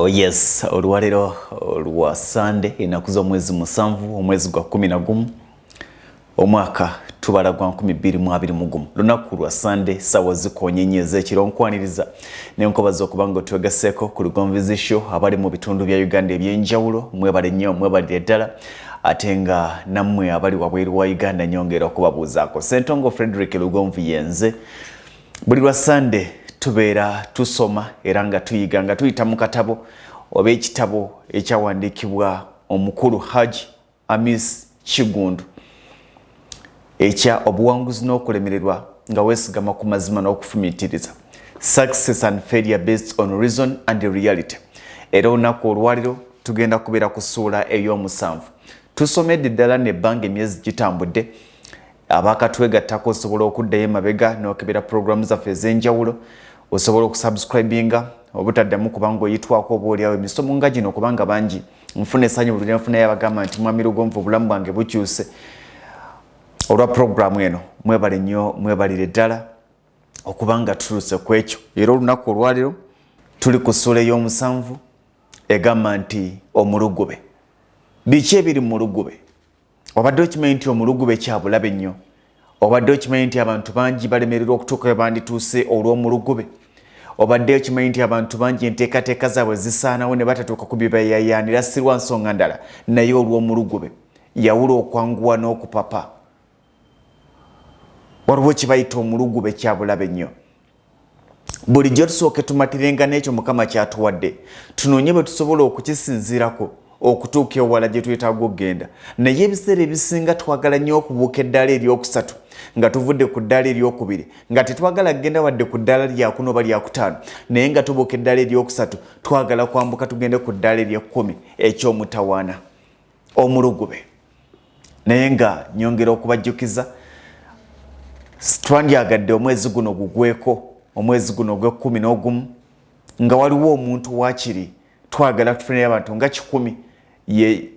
Oh yes, olwaleero lwa Sande, ennaku z'omwezi 7, omwezi gwa 11, omwaka tubala gwa 2021, lunaku lwa Sande, sawa zikonye nnyo ez'ekiro. Nkwaniriza nenkobaza okuba nga otwegaseeko ku Lugonvu's Show. Abali mu bitundu bya Uganda ebyenjawulo, mwebale nnyo, mwebalire ddala. Ate nga nammwe abali wabweru wa Uganda, nyongera okubabuuzaako. Sentongo Frederick Lugonvu yenze. Buli lwa Sande tubeera tusoma era nga tuyiga nga tuyita mu katabo oba ekitabo ekyawandiikibwa omukulu Hajj Amis Kigundu ekya "Obuwanguzi n'Okulemererwa nga Weesigama ku Mazima n'Okufumiitiriza", Success and Failure Based on Reason and Reality. Era olunaku olwaliro tugenda kubeera ku ssuula ey'omusanvu. Tusomedde ddala nebbanga, emyezi gitambudde. Abakatwegattako, osobola okuddayo emabega n'okebera puroguramu zaffe ez'enjawulo. Osobola okusubscribinga obutaddamu kubanga oyitwako oba oliawo emisomo nga gino, kubanga bangi nfuna essanyu buli nfunayo abagamba nti, "Mwami Lugonvu, obulamu bwange bukyuse olwa puroguramu eno." Mwebale nnyo, mwebalire ddala okubanga tutuuse ku ekyo. Era olunaku olwaliro tuli ku ssuula ey'omusanvu egamba nti "Omulugube". Biki ebiri mu mulugube? Obadde okimanyi nti omulugube kyabulabe nnyo? Obadde okimanyi nti abantu bangi balemererwa okutuuka we bandituuse olw'omulugube? Obadde okimanyi nti abantu bangi enteekateeka zaabwe zisaanawo ne batatuuka ku byebayayaanira sirwa nsonga ndala naye olw'omulugube? Yawula okwanguwa n'okupapa. Waliwo kibayita omulugube, kyabulabe nnyo. Bulijjo tusooke tumatirenga n'ekyo Mukama kyatuwadde, tunoonye bwe tusobola okukisinziirako okutuuka ewala gye twetaaga okugenda. Naye ebiseera ebisinga twagala nnyo okubuuka eddaala eryokusatu nga tuvudde ku ddaala eryokubiri, nga tetwagala kugenda wadde ku ddaala lyakuna oba lyakutaano, naye nga tubuuka eddaala eryokusatu, twagala kwambuka tugende ku ddaala eryekumi. Ekyomutawaana omulugube. Naye nga nyongera okubajjukiza, twandyagadde omwezi guno gugweko, omwezi guno ogw'e11, nga waliwo omuntu wakiri twagala tufunire abantu nga 100. Ye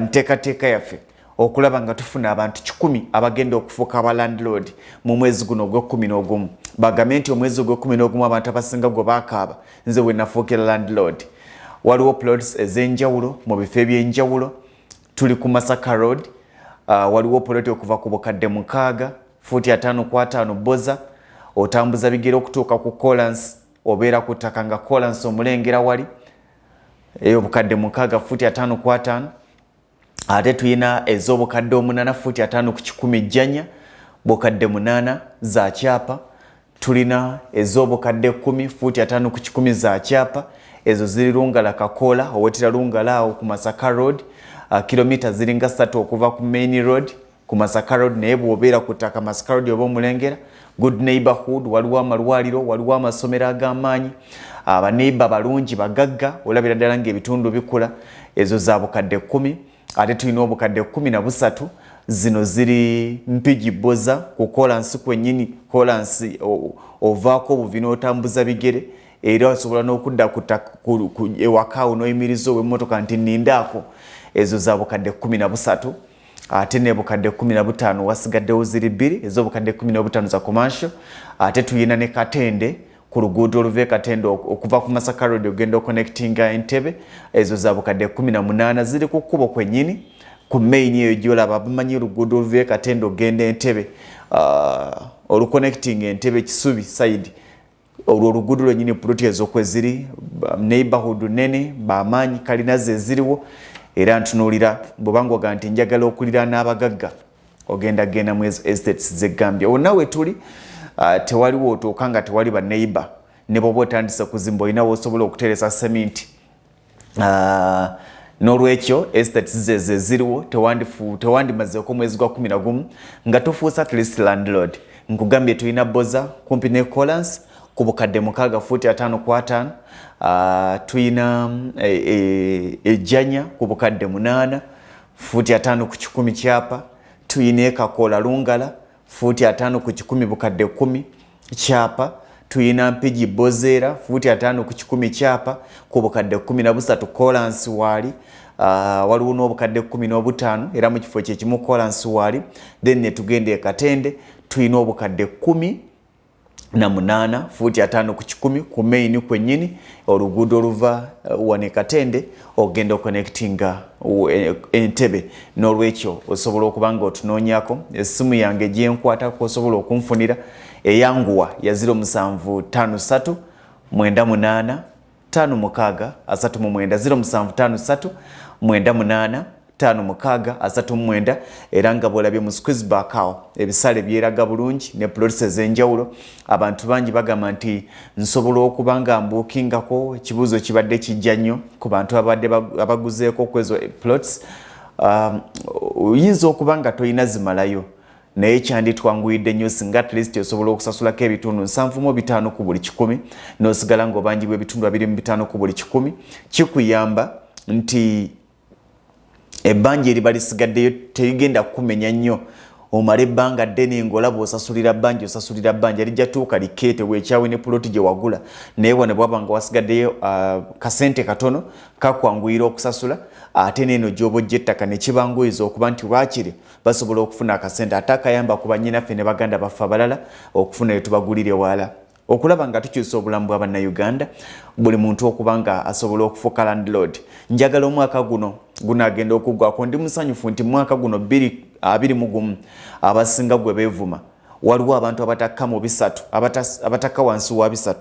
nteekateeka yaffe okulaba nga tufuna abantu 100 abagenda okufuuka aba landlord mu mwezi guno ogw'e11, bagambe nti, "Omwezi ogw'e11 abantu abasinga gwe bakaaba, nze bwe nafuukira landlord." Waliwo plots ez'enjawulo mu bifo ebyenjawulo. Tuli ku Masaka Road. Waliwo plot okuva ku 600,000, fuuti 50 ku 50, boza otambuza bigere okutuuka ku kolans, obeera ku ttaka nga kolans omulengera wali. Eyo 600,000, fuuti 50 ku 50. Ate tulina ez'obukadde 8, fuuti 50 ku 100, jjanya, 800,000, za kyapa. Tulina ez'obukadde 10, fuuti 50 ku 100, za kyapa. Ezo ziri Lungala Kakoola, owetera Lungala awo ku Masaka Road, kilomita ziringa 3 okuva ku main road ku Masaka Road. Naye bw'obeera ku ttaka, Masaka Road oba omulengera. Good neighborhood, waliwo amalwaliro, waliwo amasomero ag'amaanyi, abaneighbor balungi, bagagga, olabira ddala ng'ebitundu bikula. Ezo za 10,000. Ate tulina 13,000. Zino ziri Mpigi Boza, ku kolansi kwennyini. Kolansi ovaako obuvi n'otambuza bigere, era osobola n'okudda ewakaawo n'oyimiriza ow'emmotoka nti nnindaako. Ezo za 13,000. Ate ne 15,000 wasigaddewo ziri bbiri, ez'obukadde 15 za commercial. Ate tuyina ne Katende, ku luguudo oluva e Katende okuva ku Masaka Road ogenda oconnectinga Entebe. Ezo za 18,000, ziri ku kkubo kwennyini, ku main eyo gyolaba. Bamanyi oluguudo oluva e Katende ogenda Entebe, oluconnecting Entebe Kisubi side, olwo oluguudo lwennyini ploti ezo kwe ziri. Neighborhood nene, bamaanyi, kalina ze ziriwo. Era ntunuulira bwobanga oga nti njagala okuliraana abagagga, ogenda genda mu ezo estates zegambye. Wonna we tuli, tewaliwo otuuka nga tewali baneighbor. Ne bwoba otandise kuzimba, olina wosobola okuteresa seminti. N'olwekyo estates zezo eziriwo, tewandimazeeko omwezi gwa 11 nga tufuusa at least landlord. Nkugambye tulina Boza kumpi ne Colans ku 600,000, fuuti 50 ku 50. Tuyina Ejjanya ku 800,000, fuuti 50 ku 100, kyapa. Tuyina Ekakola Lungala, fuuti 50 ku 100, 10,000, kyapa. Tuyina Mpigi Bozeera, fuuti 50 ku 100, kyapa, ku 13,000, kolansi waali. Waliwo n'obukadde 15 era mu kifo kyekimu, kolansi waali. Then netugenda e Katende, tuyina 10,000. na 8 fuuti 50 ku 100 ku main kwennyini, oluguudo oluva wano e Katende ogenda oconnectinga Entebe. N'olwekyo osobola okuba nga otunoonyako. Essimu yange gyenkwatako osobola okunfunira eyanguwa ya 0753 98 56 39, 0753 98 56 39. Era nga bwolabye mu squeeze back awo, ebisale byeraga bulungi ne plots ez'enjawulo. Abantu bangi bagamba nti nsobola okuba nga mbookingako. Ekibuuzo kibadde kijja nnyo ku bantu abadde abaguzeeko kwezo plots. Oyinza okuba nga tolina zimalayo, naye kyanditwanguyidde nnyo singa at least osobola okusasulako ebitundu 75 ku buli 100, n'osigala ng'obanjibwa ebitundu 25 ku buli 100. Kikuyamba nti ebbanja eriba lisigaddeyo terigenda kukumenya nnyo omala ebbanga ddene ng'olaba osasulira bbanja, osasulira bbanja, lijja tuuka likeete weekyawe ne puloti gye wagula. Naye wano bwaba nga wasigaddeyo kasente katono, kakwanguyira okusasula, ate neeno gy'oba ojja ettaka ne kibanguyiza okuba nti lwakiri basobola okufuna akasente ate akayamba ku bannyinaffe ne baganda baffe abalala okufuna etubagulire wala, okulaba nga tukyusa obulamu bwa Bannayuganda, buli muntu okuba nga asobola okufuuka landlord. Njagala omwaka guno gunagenda okuggwako, ndi musanyufu nti mwaka guno 2021 abasinga gwe beevuma. Waliwo abantu abatakka mu 300, abatakka wansi wa 300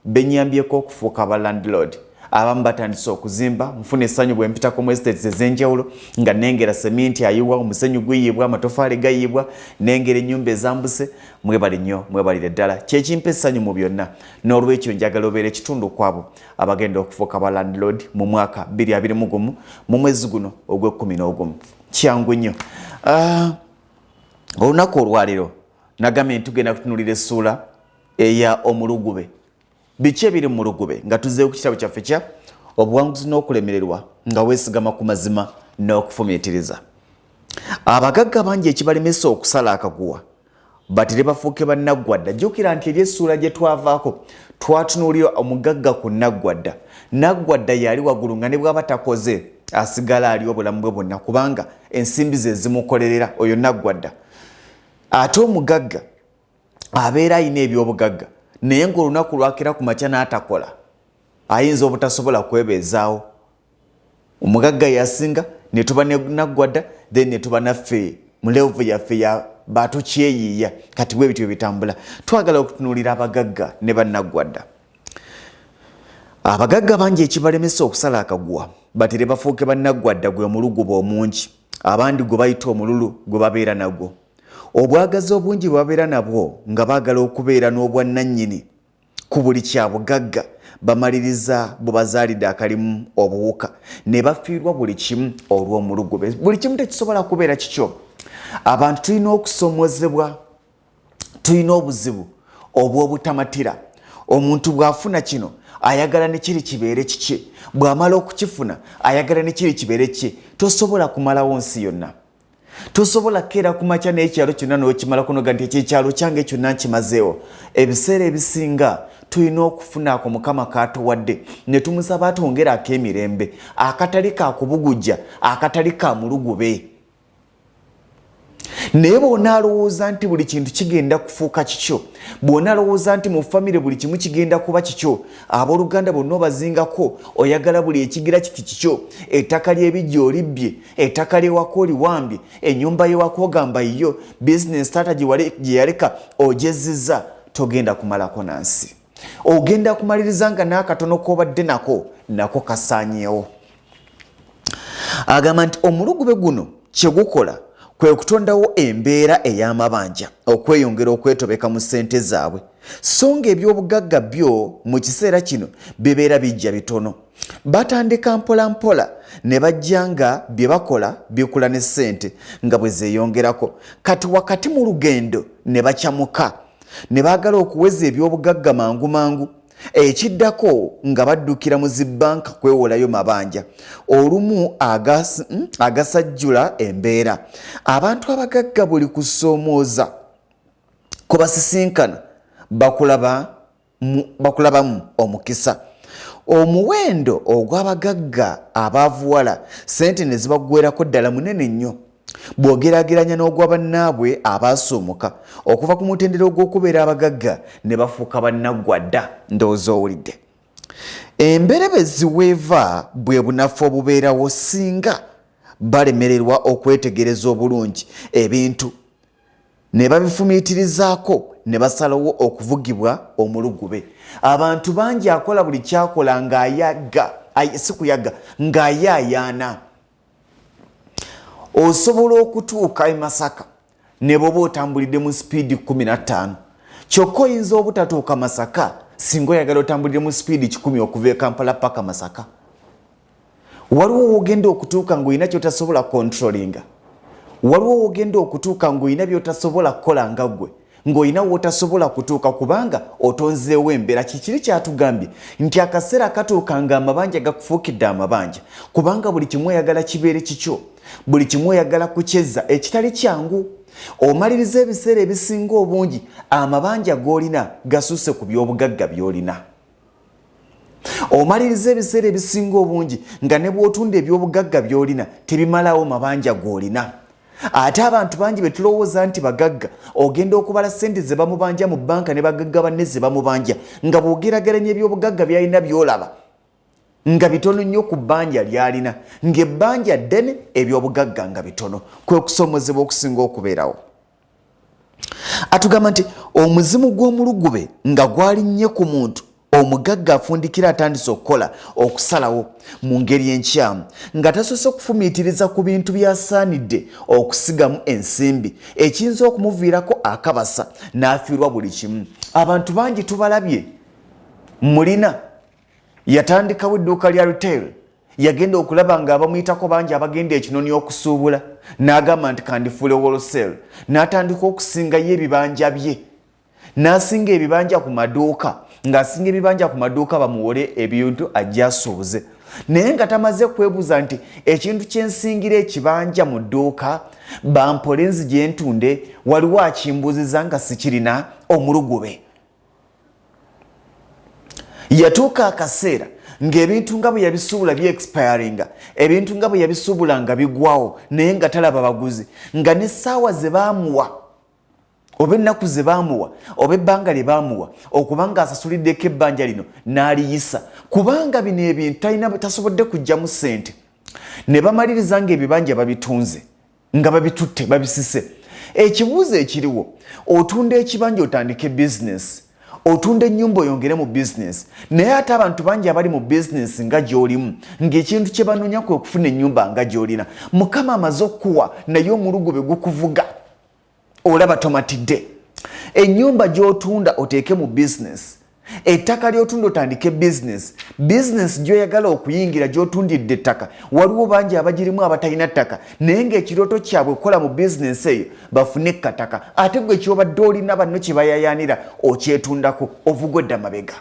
benyambyeko okufuuka ba landlord. Abamu batandise okuzimba. Nfuna essanyu bwe mpitako mu estates ez'enjawulo nga nengera seminti ayiwa, omusenyu guyibwa, amatofaali gayibwa, nengera ennyumba ezambuse. Mwebale nnyo, mwebalire ddala, kyekimpa essanyu mu byonna. N'olwekyo njagala obeera ekitundu kwabo abagenda okufuuka ba landlord mu mwaka 2021, mu mwezi guno ogw'e-11. Kyangu nnyo. Olunaku olwaleero nagambye nti tugenda kutunulira essuula eya omulugube, biki ebiri mu mulugube, nga tuzzeeyo ku kitabo kyaffe kya Obuwanguzi n'Okulemererwa nga Weesigama ku Mazima n'Okufumiitiriza. Abagagga bangi ekibalemesa okusala akaguwa batere bafuuke bannaggwadda. Jjukira nti eri essuula gye twavaako twatunuulira omugagga ku naggwadda. Naggwadda yali waggulu nga ne bw'aba takoze asigala ali obulamu bwe bwonna, kubanga ensimbi ze zimukolerera. Oyo naggwadda. Ate omugagga abeera alina ebyobugagga, naye ng'olunaku lwakira ku makya n'atakola, ayinza obutasobola kwebeezaawo. Omugagga yasinga, ne tuba naggwadda, then ne tuba naffe mu level yaffe ya batukyeyiiya. Kati bwe bityo bitambula. Twagala okutunuulira abagagga ne bannaggwadda. Abagagga bangi ekibalemesa okusala akaguwa batere bafuuke bannaggwadda gwe muluguba omungi, abandi gwe bayita omululu gwe babeera nagwo, obwagazi obungi bwe babeera nabwo nga baagala okubeera n'obwannannyini ku buli kya bugagga. Bamaliriza bwebazaalidde akalimu obuwuka ne bafiirwa buli kimu olw'omulugube. Buli kimu tekisobola kubeera kikyo. Abantu tulina okusomozebwa, tulina obuzibu obw'obutamatira. Omuntu bw'afuna kino ayagala ne kiri kibeere kiki, bw'amala okukifuna ayagala ne kiri kibeere kiki. Tosobola kumalawo nsi yonna. Tosobola kukeera ku makya n'ekyalo kyonna n'okimala kunoga nti ekyo ekyalo kyange kyonna nkimazeewo. Ebiseera ebisinga tulina okufuna ako Mukama kaatuwadde ne tumusaba atwongere ak'emirembe akatali ka kubugujja, akatali ka mulugube. Naye bw'onaalowooza nti buli kintu kigenda kufuuka kikyo, bw'onaalowooza nti mu famire buli kimu kigenda kuba kikyo, abooluganda bonna obazingako, oyagala buli ekigira kiti kikyo, ettaka ly'ebijja olibbye, ettaka lyewaka oliwambye, ennyumba yewaka ogamba yiyo, bizinesi taata gye yaleka ogyezizza, togenda kumalako nansi. Ogenda kumaliriza nga n'akatono k'obadde nako nako kasaanyeewo. Agamba nti omulugube guno kye gukola kwe kutondawo embeera ey'amabanja okweyongera okwetobeka mu ssente zaabwe, so nga ebyobugagga byo mu kiseera kino bibeera bijja bitono. Batandika mpola mpola ne bajja nga bye bakola bikula ne ssente nga bwe zeeyongerako. Kati wakati mu lugendo ne bacamuka ne baagala okuweza ebyobugagga mangu mangu. Ekiddako nga baddukira mu zibbanka kwewolayo mabanja, olumu agasajjula embeera. Abantu abagagga buli kusoomooza kubasisinkana bakulabamu omukisa. Omuwendo ogw'abagagga abaavuwala sente ne zibaggwerako ddala munene nnyo. Bw'ogeraageranya n'ogwa bannaabwe abaasuumuka okuva ku mutendera ogw'okubeera abagagga ne bafuuka bannaggwa dda. Ndowooza owulidde. Emberebezi weeva bwe bunafu obubeerawo singa balemererwa okwetegereza obulungi ebintu ne babifumiitirizaako ne basalawo okuvugibwa omulugube. Abantu bangi akola buli kyakola ng'ayagga, si kuyagga, ng'ayaayaana. Osobola okutuuka e Masaka ne bw'oba otambulidde mu sipiidi 15, kyokka oyinza obutatuuka Masaka singa oyagala otambulire mu sipiidi 100 okuva e Kampala paka Masaka. Waliwo wogenda okutuuka ng'olina kyotasobola controllinga. Waliwo wogenda okutuuka ng'olina byotasobola kukola nga ggwe, ng'olina wotasobola kutuuka kubanga otonzeewo embeera. Kikiri kyatugambye nti akaseera katuuka nga amabanja gakufuukidde amabanja, kubanga buli kimu oyagala kibeere kikyo, buli kimu oyagala kukyezza, ekitali kyangu. Omaliriza ebiseera ebisinga obungi amabanja g'olina gasusse ku by'obugagga by'olina. Omaliriza ebiseera ebisinga obungi nga ne bw'otunda eby'obugagga by'olina tebimalawo mabanja g'olina. Ate abantu bangi be tulowooza nti bagagga, ogenda okubala ssente ze bamubanja mu bbanka ne bagagga banne ze bamubanja, nga bw'ogeraageranya eby'obugagga by'alina by'olaba nga bitono nnyo ku bbanja ly'alina, ng'ebbanja ddene, eby'obugagga nga bitono. Kwe kusoomozebwa okusinga okubeerawo. Atugamba nti omuzimu gw'omulugube nga gwalinnye ku muntu omugagga afundikira atandise okukola okusalawo mu ngeri enkyamu nga tasoose kufumiitiriza ku bintu by'asaanidde okusigamu ensimbi, ekiyinza okumuviirako akabasa n'afiirwa buli kimu. Abantu bangi tubalabye. Mulina yatandikawo edduuka lya retail, yagenda okulaba nga abamuyitako bangi abagenda ekinoni okusuubula, n'agamba nti kandifuule wholesale, n'atandika okusingayo ebibanja bye, n'asinga ebibanja ku maduuka, ng'asinga ebibanja ku maduuka bamuwole ebintu ajje asuubuze, naye nga tamaze kwebuuza nti ekintu kyensingira ekibanja mu dduuka bampole nzije ntunde, waliwo akimbuuziza nga sikirina. Omulugube yatuuka akaseera ng'ebintu nga bwe yabisuubula byexpiringa, ebintu nga bwe yabisuubula nga bigwawo, naye nga talaba baguzi, nga n'essaawa ze baamuwa oba ennaku ze baamuwa oba ebbanga lye baamuwa okuba nga asasuliddeko ebbanja lino n'aliyisa, kubanga bino ebintu talina tasobodde kuggyamu ssente, ne bamaliriza ng'ebibanja babitunze, nga babitutte, babisise. Ekibuuzo ekiriwo, otunda ekibanja otandike bizinesi, otunda ennyumba oyongere mu bizinesi, naye ate abantu bangi abali mu bizinesi nga gy'olimu, ng'ekintu kye banoonya kwe kufuna ennyumba nga gy'olina. Mukama amaze okukuwa, naye omulugube gukuvuga, olaba tomatidde. Ennyumba gy'otunda oteeke mu bizinesi, ettaka ly'otunda otandike bizinesi, bizinesi gy'oyagala okuyingira gy'otundidde ettaka, waliwo bangi abagirimu abatalina ttaka, naye ng'ekirooto kyabwe kukola mu bizinesi eyo bafune ekkataka, ate gwe ky'obadde olina banno kye bayayaanira okyetundako, ovugwa edda mabega.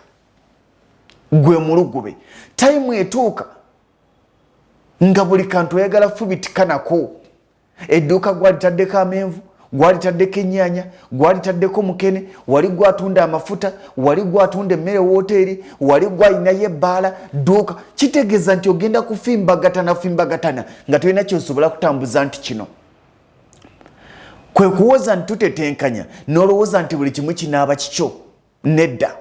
Gwe mulugube. Tayimu etuuka nga buli kantu oyagala fubitika nako. Edduuka gwalitaddeko amenvu, gwalitaddeko ennyaanya, gwalitaddeko mukene, wali gwatunda amafuta, wali gwatunda emmere wooteeri, wali gwalinayo ebbaala dduuka. Kitegeeza nti ogenda kufimbagatana fimbagatana nga tolina kyosobola kutambuza nti kino. Kwe kuwoza nti tutetenkanya n'olowooza nti buli kimu kinaaba kikyo. Nedda,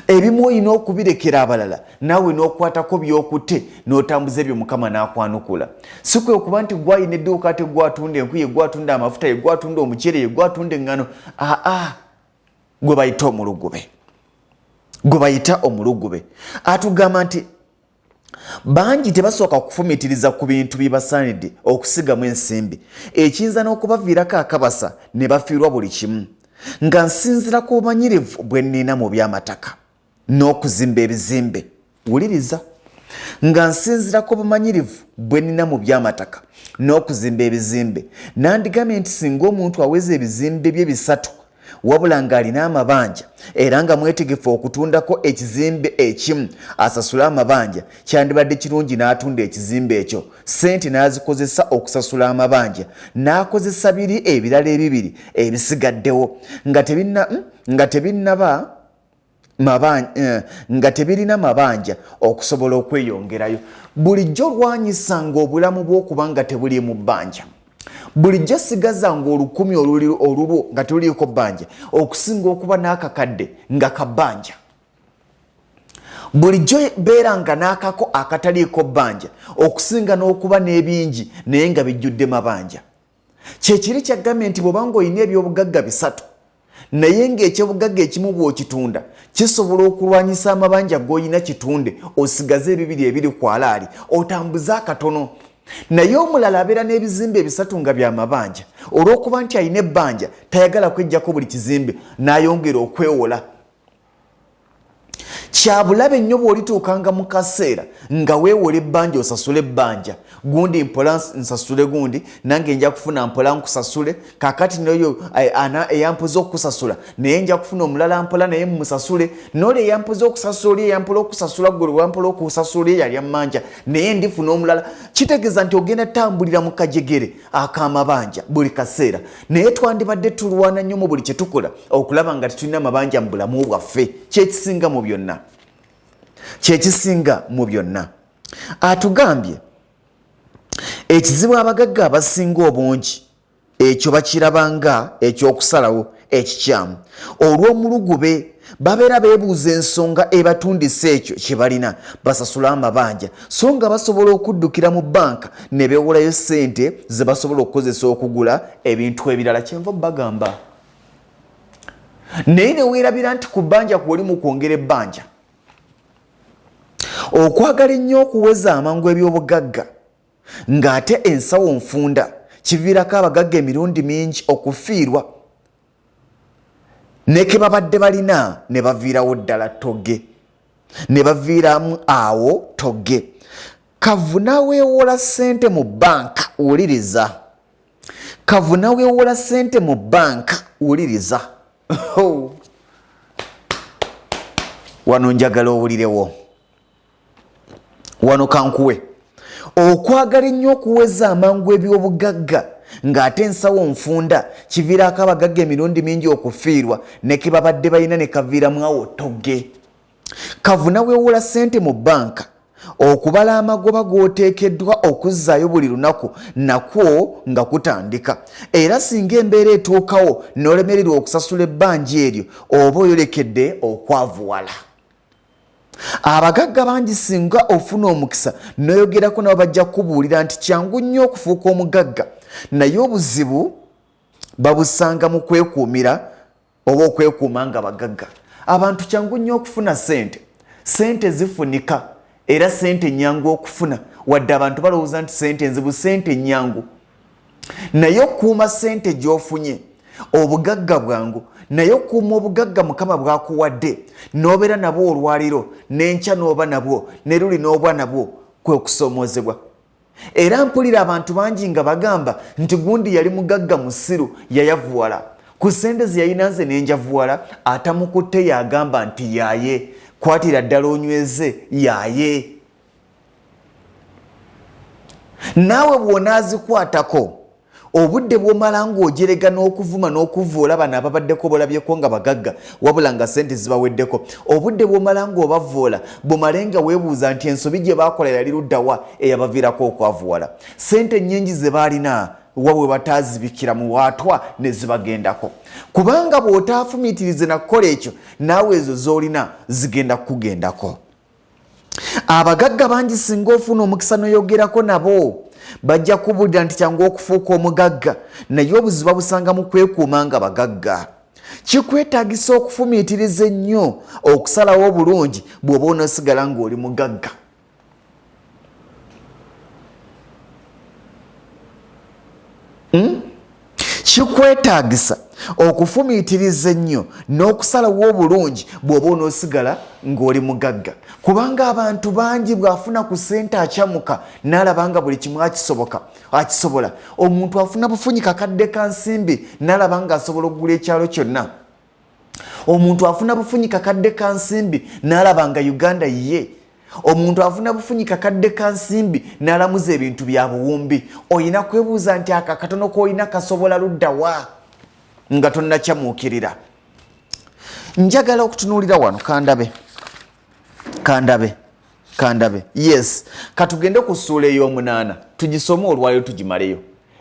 ebimu olina okubirekera abalala, naawe n'okwatako by'okutte n'otambuza ebyo Mukama n'akwanukula. Si kwe kuba nti gwalina edduuka ate gwatunda enku, ye gwatunda amafuta, ye gwatunda omuceere, ye gwatunda eŋŋano. Aa, gwe bayita omulugube, gwe bayita omulugube. Atugamba nti bangi tebasooka kufumiitiriza ku bintu bye basaanidde okusigamu ensimbi, ekiyinza n'okubaviirako akabasa ne bafiirwa buli kimu. Nga nsinzira ku bumanyirivu bwe nnina mu by'amataka n'okuzimba ebizimbe, wuliriza, nga nsinzira ku bumanyirivu bwe nnina mu by'amataka n'okuzimba ebizimbe, nandigambye nti singa omuntu aweza ebizimbe bye 3 wabula ng'alina amabanja era nga mwetegefu okutundako ekizimbe ekimu asasule amabanja, kyandibadde kirungi n'atunda ekizimbe ekyo, ssente n'azikozesa okusasula amabanja, n'akozesa biri ebirala ebibiri ebisigaddewo nga tebinna nga tebinnaba nga tebirina mabanja okusobola okweyongerayo. Bulijjo lwanyisanga obulamu bw'okuba nga tebuli mu bbanja. Bulijjo sigaza ng'olukumi olulwo nga teruliiko bbanja okusinga okuba n'akakadde nga kabbanja. Bulijjo beera nga n'akako akataliiko bbanja okusinga n'okuba n'ebingi naye nga bijjudde mabanja. Kyekiri kyagambye nti bw'oba ng'olina ebyobugagga bisatu naye ng'ekyobugagga ekimu bw'okitunda kisobola okulwanyisa amabanja g'olina, kitunde osigaze ebibiri ebiri ku alaali otambuze akatono. Naye omulala abeera n'ebizimbe ebisatu nga bya mabanja, olw'okuba nti alina ebbanja tayagala kweggyako buli kizimbe n'ayongera okwewola. Kyabulabe nnyo bw'olituukanga mu kaseera nga weewola ebbanja osasule ebbanja, gundi mpola nsasule gundi, nange nja kufuna mpola nkusasule, kakati noyo eyampoza okukusasula naye nja kufuna omulala mpola naye musasule, noli eyampoza okusasula oli eyampola okusasula gwe lwampola okusasula oli eyali ammanja naye ndifuna omulala. Kitegeeza nti ogenda tambulira mu kajegere akamabanja buli kaseera. Naye twandibadde tulwana nnyo mu buli kye tukola okulaba nga tetulina mabanja mu bulamu bwaffe. Kyekisinga mu byonna, kyekisinga mu byonna. Atugambye ekizibu abagagga abasinga obungi ekyo bakiraba nga ekyokusalawo ekikyamu olw'omulugube. Babeera beebuuza ensonga ebatundisa ekyo kye balina basasule amabanja, so nga basobola okuddukira mu banka ne beewolayo ssente ze basobola okukozesa okugula ebintu ebirala. Kyenva bagamba naye ne weerabira nti ku bbanja kwoli mu kwongera ebbanja. Okwagala ennyo okuweza amangu ebyobugagga ng'ate ensawo nfunda kiviirako abagagga emirundi mingi okufiirwa ne ke babadde balina ne baviirawo ddala togge, ne baviiramu awo togge. Kavuna weewola ssente mu banka, wuliriza. Kavuna weewola ssente mu banka, wuliriza. Wano njagala owulirewo wano kankuwe. Okwagala ennyo okuweza amangu ebyobugagga ng'ate ensawo nfunda kiviirako abagagga emirundi mingi okufiirwa ne ke babadde balina ne kaviiramu awo togge. Kavuna weewola ssente mu banka, okubala amagoba g'oteekeddwa okuzzaayo buli lunaku nakwo nga kutandika. Era singa embeera etuukawo n'olemererwa okusasula ebbanja eryo, oba oyolekedde okwavuwala. Abagagga bangi singa ofuna omukisa n'oyogerako nabo bajja kukubuulira nti kyangu nnyo okufuuka omugagga, naye obuzibu babusanga mu kwekuumira oba okwekuuma nga bagagga. Abantu kyangu nnyo okufuna ssente, ssente zifunika era ssente nnyangu okufuna, wadde abantu balowooza nti ssente nzibu, ssente nnyangu. Naye okukuuma ssente gy'ofunye, obugagga bwangu, naye okukuuma obugagga Mukama bw'akuwadde n'obeera nabwo olwaliro n'enkya n'oba nabwo ne luli n'obwa nabwo, kwe kusoomoozebwa. Era mpulira abantu bangi nga bagamba nti gundi yali mugagga musiru, yayavuwala ku ssente ze yalina, nze nenjavuwala. Atamukutte yagamba nti yaaye, kwatira ddala onyweze yaaye. Naawe bw'onaazikwatako obudde bw'omala ng'ojerega n'okuvuma n'okuvvoola bano ababaddeko bolabyeko nga bagagga wabula nga ssente zibaweddeko, obudde bw'omala ng'obavvoola bumale nga weebuuza nti ensobi gye baakola yali luddawa eyabaviirako okwavuwala. Ssente nnyingi ze baalina wa bwe bataazibikira mu waatwa ne zibagendako, kubanga bw'otaafumiitirize na kukola ekyo naawe ezo z'olina zigenda kukugendako. Abagagga bangi singa ofuna omukisa n'oyogerako nabo bajja kubuulira nti kyangu okufuuka omugagga, naye obuzibu babusanga mu kwekuuma nga bagagga. Kikwetaagisa okufumiitiriza ennyo okusalawo obulungi bw'oba onoosigala ng'oli mugagga. Kikwetaagisa okufumiitiriza ennyo n'okusalawo obulungi bw'oba onoosigala ng'oli mugagga, kubanga abantu bangi bw'afuna ku ssente akyamuka n'alaba nga buli kimu akisobola. Omuntu afuna bufunyi kakadde ka nsimbi n'alaba ng'asobola okugula ekyalo kyonna. Omuntu afuna bufunyi kakadde ka nsimbi n'alaba nga Uganda ye. Omuntu afuna bufunyi kakadde ka nsimbi n'alamuza ebintu bya buwumbi. Olina kwebuuza nti ako akatono k'olina kasobola luddawa nga tonnakyamuukirira. Njagala okutunuulira wano kandabe, kandabe, kandabe. Yes, katugende ku ssuula ey'omunaana tugisome olwaliro tugimaleyo.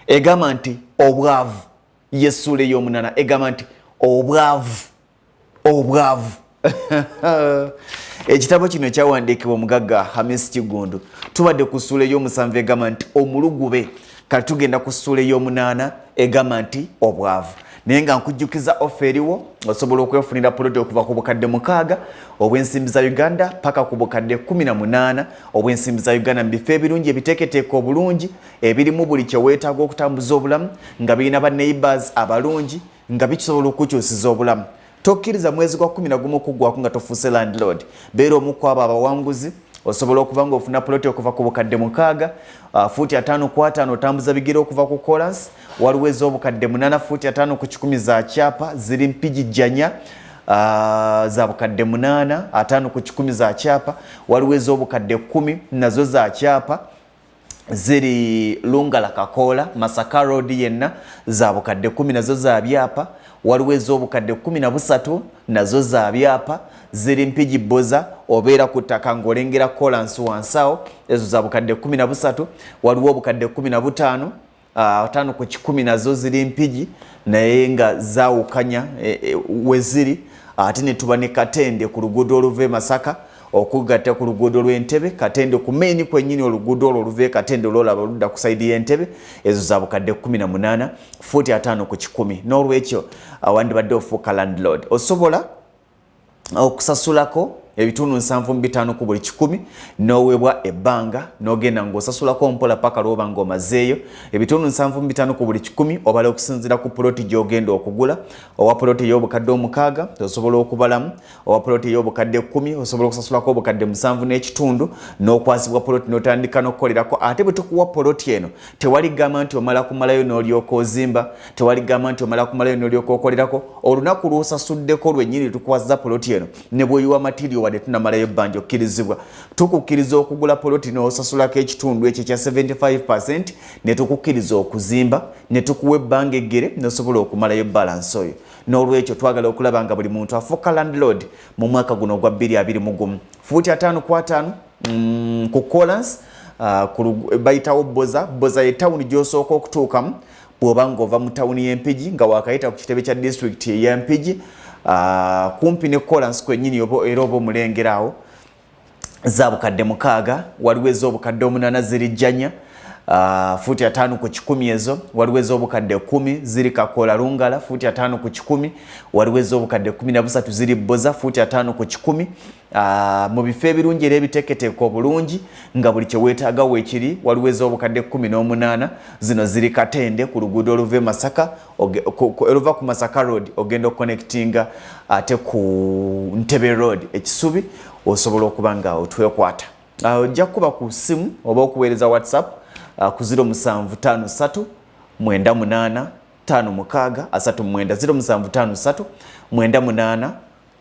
Egamba nti obwavu, yessuula ey'omunaana egamba nti obwavu, obwavu. Ekitabo kino kyawandiikibwa omugagga Hamis Kigundu. Tubadde ku ssuula ey'omusanvu egamba nti omulugube, kati tugenda ku ssuula ey'omunaana egamba nti obwavu. Naye nga nkujjukiza ofa eriwo, osobola okwefunira poloti okuva ku bukadde 6 obw'ensimbi za Uganda paka ku bukadde 18 obw'ensimbi za Uganda, mu bifo ebirungi ebiteeketeeka obulungi, ebirimu buli kyeweetaaga okutambuza obulamu, nga birina ba neighbors abalungi, nga bikisobola okukyusiza obulamu. Tokkiriza mwezi gwa 11 kuggwako nga tofuuse landlord. Beera omu ku abo abawanguzi. Osobola okuba nga ofuna poloti okuva ku bukadde 6, fuuti 50 ku 50, otambuza bigere okuva ku kolansi. Waliwo ez'obukadde 8, fuuti 50 ku 100, za kyapa, ziri Mpigi Jjanya, za bukadde 8, 50 ku 100, za kyapa. Waliwo ez'obukadde 10, nazo za kyapa, ziri Lungala Kakoola, Masaka Road yenna, za bukadde 10, nazo za byapa. Waliwo ez'obukadde 13, nazo za byapa, ziri Mpigi Boza, obeera ku ttaka ng'olengera kolansi wansi awo, ezo za bukadde 13. Waliwo obukadde 15, 50 ku 100, nazo ziri Mpigi naye nga zaawukanya weziri. Ate ne tuba ne Katende ku luguudo oluva e Masaka okugatta ku luguudo lw'Entebe, Katende ku main kwennyini, oluguudo olwo oluva e Katende olwolaba oludda ku side y'Entebe, ezo za bukadde 18, fuuti 50 ku 100. N'olwekyo wandibadde ofuuka landlord. Osobola okusasulako ebitundu 75 ku buli 100, n'oweebwa ebbanga n'ogenda ng'osasulako mpola paka lwoba ng'omazeeyo. Ebitundu 75 ku buli 100 obala okusinziira ku poloti gy'ogenda okugula. Owa poloti ey'obukadde 6 osobola okubalamu, owa poloti ey'obukadde 10 osobola okusasulako obukadde 7 n'ekitundu, n'okwasibwa poloti n'otandika n'okukolerako. Ate bwe tukuwa poloti eno, tewali gamba nti omala kumalayo n'olyoka ozimba, tewali gamba nti omala kumalayo n'olyoka okolerako. Olunaku lw'osasuddeko lwennyini tukuwaza poloti eno, ne bw'oyiwa material wadde tunamalayo ebbanja, okkirizibwa. Tukukkiriza okugula poloti n'osasulako ekitundu ekyo ekya 75, ne tukukkiriza okuzimba, ne tukuwa ebbanga eggere n'osobola okumalayo balance oyo. N'olwekyo twagala okulaba nga buli muntu afuuka landlord mu mwaka guno ogwa 2021. Fuuti 50 ku 50 ku kolans, bayitawo Boza. Boza ye tawuni gy'osooka okutuukamu bw'oba ng'ova mu tawuni y'Empigi, nga wakayita ku kitebe kya disitulikiti ey'Empigi, kumpi ne kolansi kwennyini era oba omulengera awo, za bukadde 6. Waliwo ez'obukadde 8, ziri Jjanya, fuuti 50 ku 100 ezo. Waliwo ez'obukadde 10, ziri Kakola Lungala, fuuti 50 ku 100. Waliwo ez'obukadde 13, ziri Boza, fuuti 50 ku 100, mu bifo ebirungi era ebiteeketeeka obulungi, nga buli kyeweetaaga weekiri. Waliwo ez'obukadde 18, zino ziri Katende ku luguudo oluva e Masaka, oluva ku Masaka Road ogenda okuconnectinga ate ku Ntebe Road Ekisubi. Osobola okuba nga otwekwata, ojja kukuba ku ssimu oba okuweereza WhatsApp ku 0753 98 56 39, 0753 98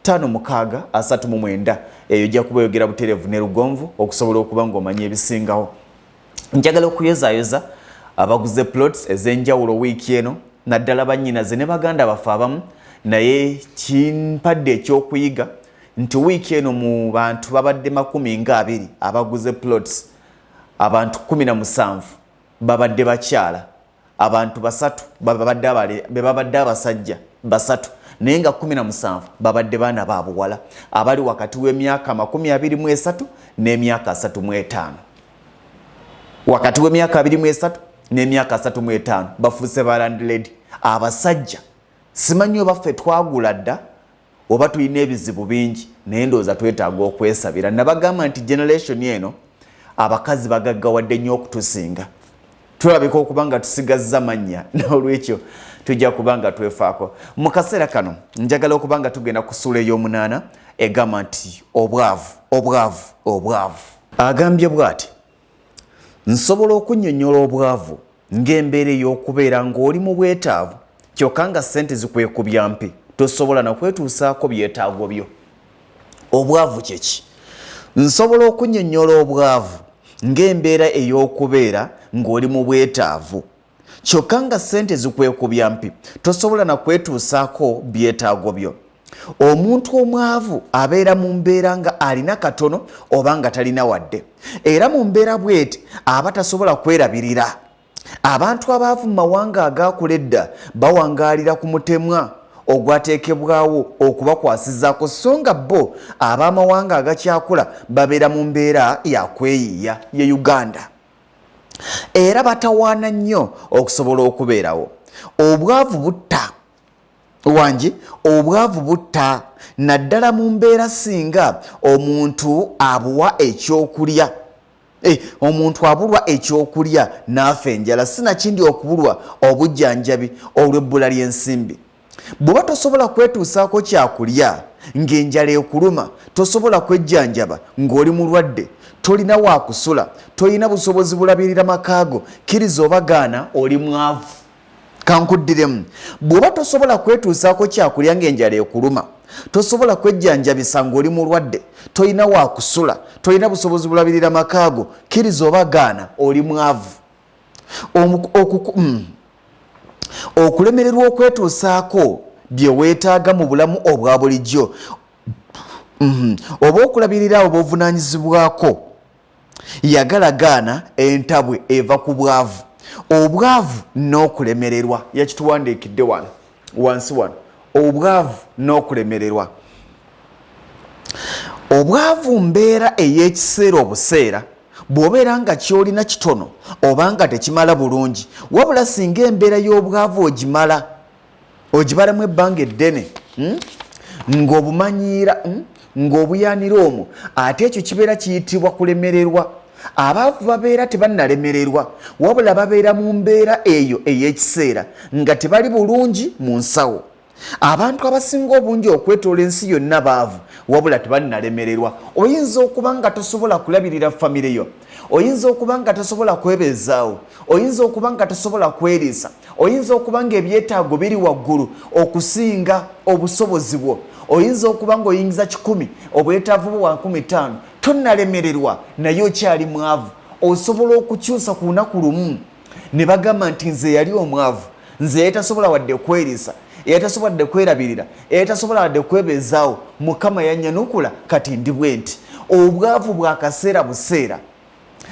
56 39. Eyo ojja kuba oyogera butereevu ne Lugonvu okusobola okuba ng'omanya ebisingawo. Njagala okuyozaayoza abaguze plots ez'enjawulo wiiki eno, naddala bannyinaze ne baganda baffe abamu. Naye kimpadde ekyokuyiga nti wiiki eno mu bantu babadde 20 abaguze plots, abantu 17 babadde bakyala, abantu basatu be babadde abasajja basatu, naye nga 17 babadde baana ba buwala abali wakati w'emyaka 23 n'emyaka 35. Wakati w'emyaka 23 n'emyaka 35 bafuuse ba landlady. Abasajja simanyi oba ffe twagula dda oba tulina ebizibu bingi, naye ndowooza twetaaga okwesabira. Nabagamba nti generation eno abakazi bagaggawadde nnyo okutusinga, tulabika okuba nga tusigazza mannya. N'olwekyo tujja kuba nga twefaako. Mu kaseera kano njagala okuba nga tugenda ku ssuula ey'omunaana egamba nti obwavu, obwavu, obwavu. Agambye bw'ati: nsobola okunnyonnyola obwavu ng'embeera ey'okubeera ng'oli mu bwetaavu, kyokka nga ssente zikwekubya mpi, tosobola nakwetuusaako byetaago byo. Obwavu kyeki? Nsobola okunnyonnyola obwavu ng'embeera ey'okubeera ng'oli mu bwetaavu, kyokka nga ssente zikwekubya mpi, tosobola nakwetuusaako byetaago byo. Omuntu omwavu abeera mu mbeera nga alina katono oba nga talina wadde, era mu mbeera bweti aba tasobola kwerabirira. Abantu abaavu mu mawanga agaakula edda bawangaalira ku mutemwa ogwateekebwawo okubakwasizaako, so nga bo ab'amawanga agakyakula babeera mu mbeera ya kweyiiya ye Uganda era batawaana nnyo okusobola okubeerawo. Obwavu butta wangi, obwavu butta naddala mu mbeera singa omuntu abuwa ekyokulya. Omuntu abulwa ekyokulya n'afa enjala, sinakindi okubulwa obujjanjabi olw'ebbula ly'ensimbi. Bw'oba tosobola kwetuusaako kyakulya ng'enjala ekuluma, tosobola kwejjanjaba ng'oli mulwadde, tolina waakusula, tolina busobozi bulabirira makaago, kkiriza oba gaana oli mwavu. Kankuddiremu, bw'oba tosobola kwetuusaako kyakulya ng'enjala ekuluma, tosobola kwejjanjabisa ng'oli mulwadde, tolina waakusula, tolina busobozi bulabirira makaago, kkiriza oba gaana oli mwavu. Okulemererwa okwetuusaako bye weetaaga mu bulamu obwa bulijjo oba okulabirira abo b'ovunaanyizibwako, yagala gaana entabwe eva ku bwavu. Obwavu n'okulemererwa yakituwandiikidde wano wansi wano. Obwavu n'okulemererwa. Obwavu mbeera ey'ekiseera obuseera, bw'obeera nga ky'olina kitono oba nga tekimala bulungi, wabula singa embeera y'obwavu ogimala ogibalamu ebbanga eddene, ng'obumanyiira, ng'obuyaanira omwo, ate ekyo kibeera kiyitibwa kulemererwa. Abaavu babeera tebannalemererwa, wabula babeera mu mbeera eyo ey'ekiseera nga tebali bulungi mu nsawo. Abantu abasinga obungi okwetoola ensi yonna baavu, wabula tebannalemererwa. Oyinza okuba nga tosobola kulabirira famire yo, oyinza okuba nga tosobola kwebeezaawo, oyinza okuba nga tosobola kweriisa, oyinza okuba nga ebyetaago biri waggulu okusinga obusobozi bwo, oyinza okuba nga oyingiza 100, obwetaavu bwo bwa 50, tonnalemererwa naye okyali mwavu. Osobola okukyusa ku lunaku lumu ne bagamba nti nze yali omwavu, nze yali tasobola wadde kweriisa, eyali tasobola wadde kwerabirira, eyali tasobola wadde kwebeezaawo, Mukama yannyanukula, kati ndi bwe nti. Obwavu bwa kaseera buseera.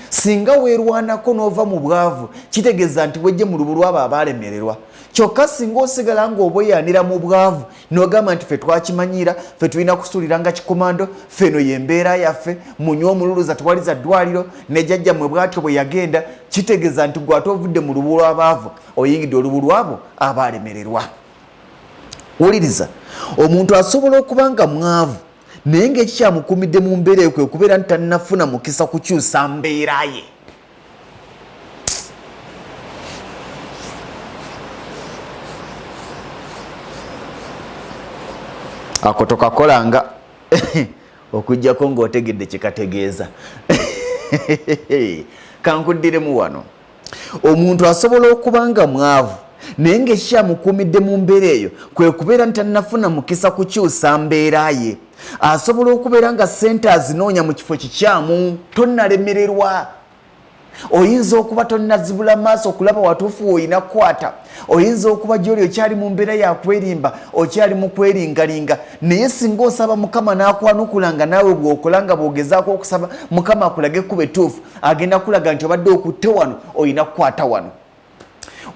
Singa weerwanako n'ova mu bwavu, kitegeeza nti wejje mu lubu lw'abo abaalemererwa. Kyokka singa osigala ng'obweyaanira mu bwavu n'ogamba nti ffe twakimanyiira, ffe tulina kusuulira nga kikomando, ffe eno y'embeera yaffe, munywe omululuza tewaliza ddwaliro, ne jjajjammwe bw'atyo bwe yagenda, kitegeeza nti gwe ate ovudde mu lubu lw'abaavu, oyingidde olubu lw'abo abaalemererwa. Wuliriza, omuntu asobola okuba nga mwavu naye ng'ekikyamukuumidde mu mbeera eyo kwe kubeera nti tannafuna mukisa kukyusa mbeera ye. Ako tokakolanga okuggyako ng'otegedde kye kategeeza. Kankuddiremu wano. Omuntu asobola okuba nga mwavu naye ng'ekikyamukuumidde mu mbeera eyo kwe kubeera nti tannafuna mukisa kukyusa mbeera ye. Asobola okubeera nga ssente azinoonya mu kifo kikyamu. Tonnalemererwa. Oyinza okuba tonnazibula maaso okulaba watuufu w'olina kukwata. Oyinza okuba gy'oli okyali mu mbeera ya kwerimba, okyali mu kweringalinga, naye singa osaba Mukama n'akwanukula nga naawe bw'okola nga bw'ogezaako okusaba Mukama akulage ekkubo ettuufu, agenda kulaga nti obadde okutte wano, olina kukwata wano.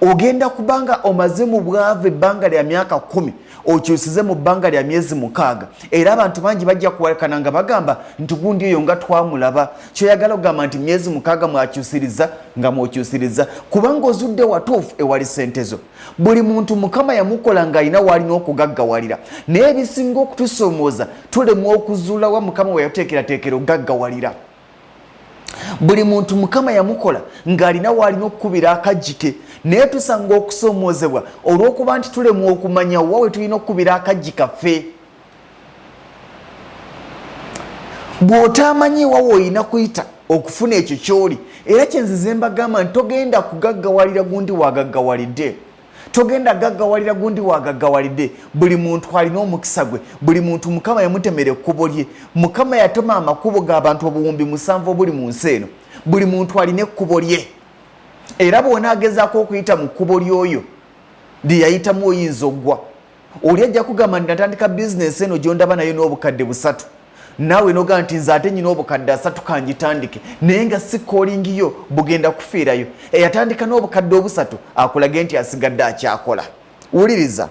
Ogenda kubanga omaze mu bwavu ebbanga lya myaka 10, okyusize mu bbanga lya myezi 6, era abantu bangi bajja kuwakana nga bagamba nti gundi oyo nga twamulaba. Kyoyagala okugamba nti myezi 6 mwakyusiriza nga mwokyusiriza, kubanga ozudde watuufu ewali ssente zo. Buli muntu Mukama yamukola ng'alina w'alina okugaggawalira, naye ebisinga okutusoomooza tulemwa okuzuula wa Mukama we yateekerateekera okugaggawalira. Buli muntu Mukama yamukola ng'alina w'alina okukubira akaggi ke, naye tusanga okusoomoozebwa olw'okuba nti tulemwa okumanya wa we tulina okukubira akaggi kaffe. Bw'otaamanyi wa w'olina kuyita okufuna ekyo ky'oli, era kye nzize mbagamba nti togenda kugaggawalira gundi wagaggawalidde, togenda gaggawalira gundi wagaggawalidde. Buli muntu alina omukisa gwe, buli muntu Mukama yamutemera ekkubo lye. Mukama yatoma amakubo g'abantu 7000 obuli mu nsi eno. Buli muntu alina ekkubo lye, era bw'onaagezaako okuyita mu kkubo ly'oyo lye yayitamu oyinza oggwa. Oli ajja kugamba nti natandika bizinensi eno gy'ondaba nayo n'obukadde 3. Naawe nogaa nti nze ate nyina obukadde 30 kangitandike, naye nga si calling yo, bugenda kufiirayo. Eyatandika n'obukadde 3 akulage nti asigadde akyakola. Wuliriza,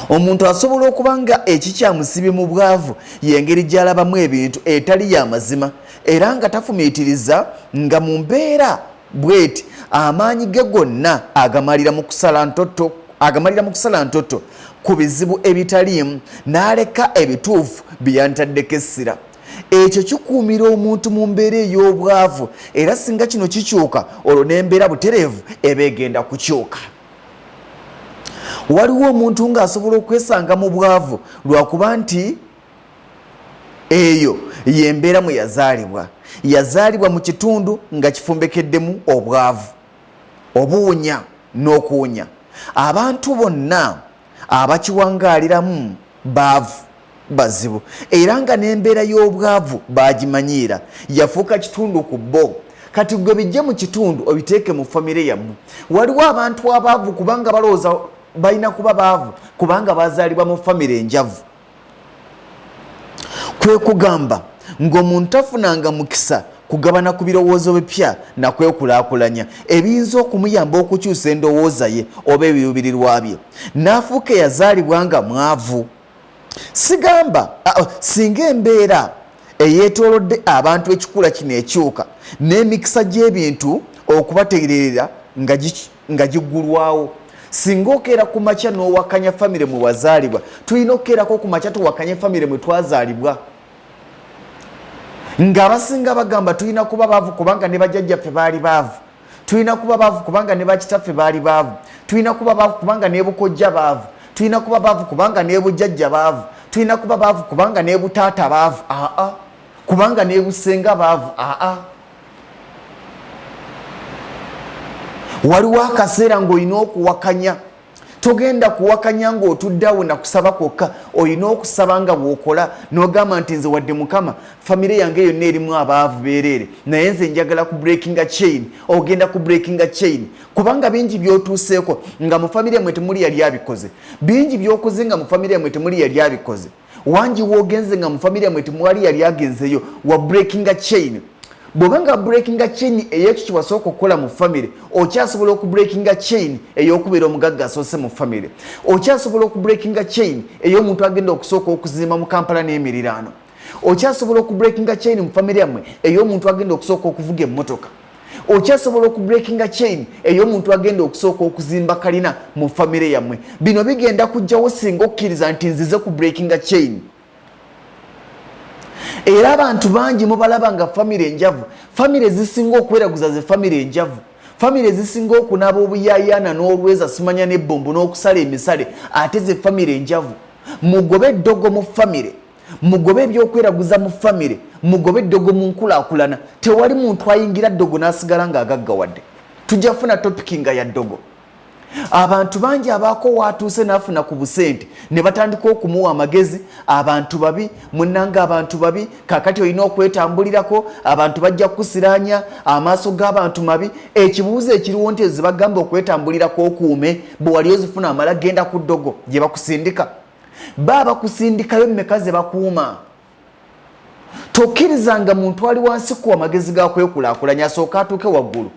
omuntu asobola okuba nga ekikyamusibye mu bwavu y'engeri gy'alabamu ebintu etali ya mazima, era nga tafumiitiriza, nga mu mbeera bweti amaanyi ge gonna agamalira mu kusala ntotto, agamalira mu kusala ntotto ku bizibu ebitaliimu, n'aleka ebituufu bye yantaddeko essira. Ekyo kikuumira omuntu mu mbeera ey'obwavu, era singa kino kikyuka, olwo n'embeera butereevu eba egenda kukyuka. Waliwo omuntu ng'asobola okwesanga mu bwavu lwakuba nti eyo y'embeera mwe yazaalibwa. Yazaalibwa mu kitundu nga kifumbekeddemu obwavu, obuwunya n'okuwunya. Abantu bonna abakiwangaaliramu baavu, bazibu, era nga n'embeera y'obwavu baagimanyiira, yafuuka kitundu ku bo. Kati gwe bijje mu kitundu obiteeke mu famire yammwe. Waliwo abantu abaavu kubanga balowooza balina kuba baavu kubanga bazaalibwa mu famire enjavu. Kwe kugamba ng'omuntu tafunanga mukisa kugabana ku birowoozo bipya nakwekulaakulanya ebiyinza okumuyamba okukyusa endowooza ye oba ebiruubirirwa bye, n'afuuka eyazaalibwa nga mwavu. Sigamba singa embeera eyeetoolodde abantu ekikula kino ekyuka n'emikisa gy'ebintu okubategerera nga giggulwawo. Singa okeera ku makya n'owakanya famire mwe wazaalibwa, tulina okukeerako ku makya tuwakanye famire mwe twazaalibwa. Ng'abasinga bagamba tulina kuba baavu kubanga ne bajjajjaffe baali baavu, tulina kuba baavu kubanga ne bakitaffe baali baavu, tulina kuba baavu kubanga ne bukojja baavu, tulina kuba baavu kubanga ne bujjajja baavu, tulina kuba baavu kubanga ne butaata baavu, aa kubanga ne busenga baavu, aa. Waliwo akaseera ng'olina okuwakanya. Togenda kuwakanya ng'otudde awo nakusaba kwokka, olina okusaba nga bw'okola n'ogamba nti nze wadde Mukama famire yange yonna erimu abaavu beereere, naye nze njagala ku breakinga chain. Ogenda ku breakinga chain kubanga bingi by'otuuseeko nga mu famire yamwe temuli yali abikoze, bingi by'okoze nga mu famire yamwe temuli yali abikoze, wangi w'ogenze nga mu famire yamwe temwali yali agenzeyo. Wa breakinga chain. Bw'oba nga breakinga chain ey'ekyo kye wasooka okukola mu famire, okyasobola okubreakinga chain ey'okubeera omugagga asoose mu famire, okyasobola okubreakinga chain ey'omuntu agenda okusooka okuzimba mu Kampala n'emiriraano, okyasobola okubreakinga chain mu famire yammwe ey'omuntu agenda okusooka okuvuga emmotoka, okyasobola okubreakinga chain ey'omuntu agenda okusooka okuzimba kalina mu famire yammwe. Bino bigenda kujjawo singa okkiriza nti nzize ku breakinga chain. Era abantu bangi mubalaba nga famire enjavu, famire ezisinga okweraguza ze famire enjavu, famire ezisinga okunaaba obuyayaana n'olweza simanya n'ebbombo n'okusala emisale, ate ze famire enjavu. Mugobe eddogo mu famire, mugobe ebyokweraguza mu famire, mugobe eddogo mu nkulaakulana. Tewali muntu ayingira ddogo n'asigala ng'agaggawadde. Tujja kufuna topiki nga ya ddogo. Abantu bangi abaako waatuuse n'afuna ku busente ne batandika okumuwa amagezi. Abantu babi munnange, abantu babi, kaakati olina okwetambulirako, abantu bajja kukusiraanya, amaaso g'abantu mabi. Ekibuuzo ekiriwo nti ezo bagamba okwetambulirako okuume, bwe wali ozifuna amala genda ku ddogo gye bakusindika, baba bakusindikayo mmeka ze bakuuma? Tokkirizanga muntu ali wansi kuwa magezi ga kwekulaakulanya, asooka atuuke waggulu,